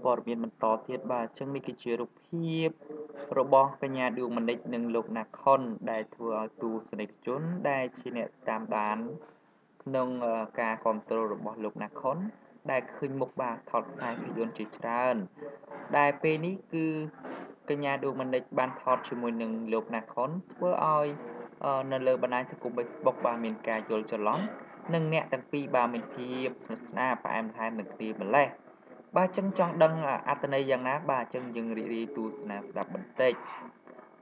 ព័ត៌មានបន្តទៀតបាទអញ្ចឹងនេះគឺជារូបភាពរបស់កញ្ញាឌួងមនិចនិងលោកណាខុនដែលធ្វើឲ្យទូសនិកជនដែលជាអ្នកតាមដានក្នុងការគ្រប់គ្រងរបស់លោកណាខុនដែលឃើញមុខបាទថតខ្សែភាពយន្តជាច្រើនដែលពេលនេះគឺកញ្ញាឌួងមនិចបានថតជាមួយនឹងលោកណាខុនធ្វើឲ្យនៅលើបណ្ដាញសង្គម Facebook បាទមានការយល់ច្រឡំនិងអ្នកទាំងពីរបាទមានភាពស្និទ្ធស្នាលផ្អែមល្ហែមនឹងគ្នាម្ល៉េះបាទចឹងចង់ដឹងអត្ថន័យយ៉ាងណាបាទចឹងយើងរីករាយទស្សនាស្ដាប់បន្តិច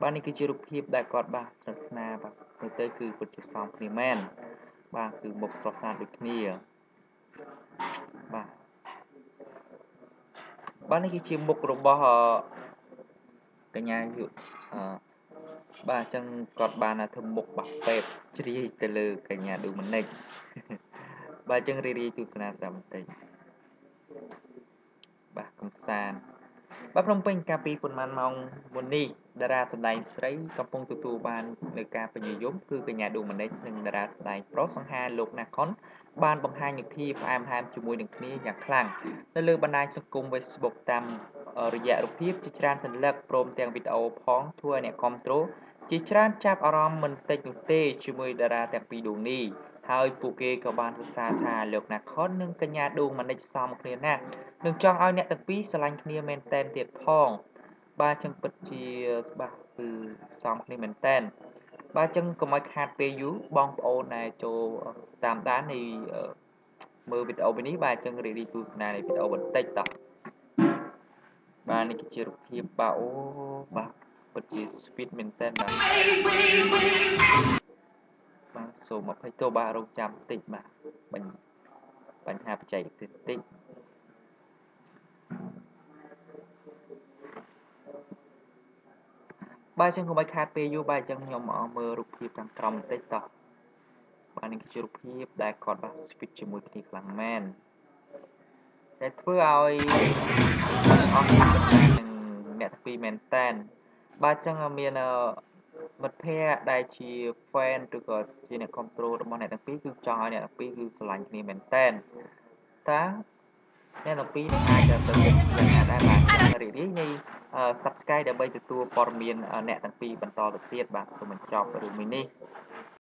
បាទនេះគឺជារូបភាពដែលគាត់បាទស្និទ្ធស្នាលបាទមើលទៅគឺពិតជាសមគ្នាមែនបាទគឺមុខស្រស់ស្អាតដូចគ្នាបាទបាទនេះគឺជាមុខរបស់កញ្ញាយុបាទអញ្ចឹងគាត់បានធ្វើមុខបាក់ពេបជ្រាយទៅលើកញ្ញាឌូម៉ានិកបាទអញ្ចឹងរីរីទស្សនាស្ដាប់បន្តិចបាទកំសាន្តបាទភ្នំពេញកាលពីប៉ុន្មានម៉ោងមុននេះតារាសម្ដែងស្រីកំពុងទទួលបាននៅការពេញនិយមគឺកញ្ញាឌូម៉ានិកនិងតារាសម្ដែងប្រុសសង្ហាលោកណាខុនបានបង្ហាញនូវភាពផ្អែមល្ហែមជាមួយនឹងគ្នាយ៉ាងខ្លាំងនៅលើបណ្ដាញសង្គម Facebook តាមរយៈរូបភាពជាច្រើនសន្លឹកព្រមទាំងវីដេអូផងធ្វើឲ្យអ្នកគាំទ្រជាច្រើនចាប់អារម្មណ៍មិនតិចនោះទេជាមួយតារាទាំងពីរដួងនេះហើយពួកគេក៏បានសរសើរថាលោកណាខុននិងកញ្ញាឌួងម៉ានិចសមគ្នាណាស់នឹងចង់ឲ្យអ្នកទាំងពីរស្រឡាញ់គ្នាមែនតែនទៀតផងបាទចឹងពិតជាបាទគឺសមគ្នាមែនតែនបាទចឹងកុំឲ្យខាតពេលយូរបងប្អូនដែលចូលតាមដាននៃមើលវីដេអូនេះបាទចឹងរីករាយទស្សនានៃវីដេអូបន្តិចតោះបាទនេះគឺជារូបភាពបាទអូបាទពិតជា sweet មែនតែនបាទបាទសូមអភ័យទោសបាទរងចាំបន្តិចបាទបញ្ហាបច្ចេកទេសបន្តិចបាទចឹងកុំឲ្យខាតពេលយូរបាទចឹងខ្ញុំមកមើលរូបភាពខាងក្រោមបន្តិចតោះបាទនេះគឺជារូបភាពដែលគាត់បាទ switch ជាមួយគ្នាខ្លាំងមែនដែលធ្វើឲ្យអស់ពីនឹងអ្នកទាំងពីរមែនតែនបាទចឹងមានមិត្តភ័ក្តិដែលជា fan ឬក៏ជាអ្នកគ្រប់គ្រងរបស់អ្នកទាំងពីរគឺចង់ឲ្យអ្នកទាំងពីរគឺស្រឡាញ់គ្នាមែនតែនតើអ្នកទាំងពីរនឹងអាចទៅមុខយ៉ាងណាដែរបាទរីករាយនៃ Subscribe ដើម្បីទទួលព័ត៌មានអ្នកទាំងពីរបន្តទៅទៀតបាទសូមបញ្ចប់រឿងមួយនេះ។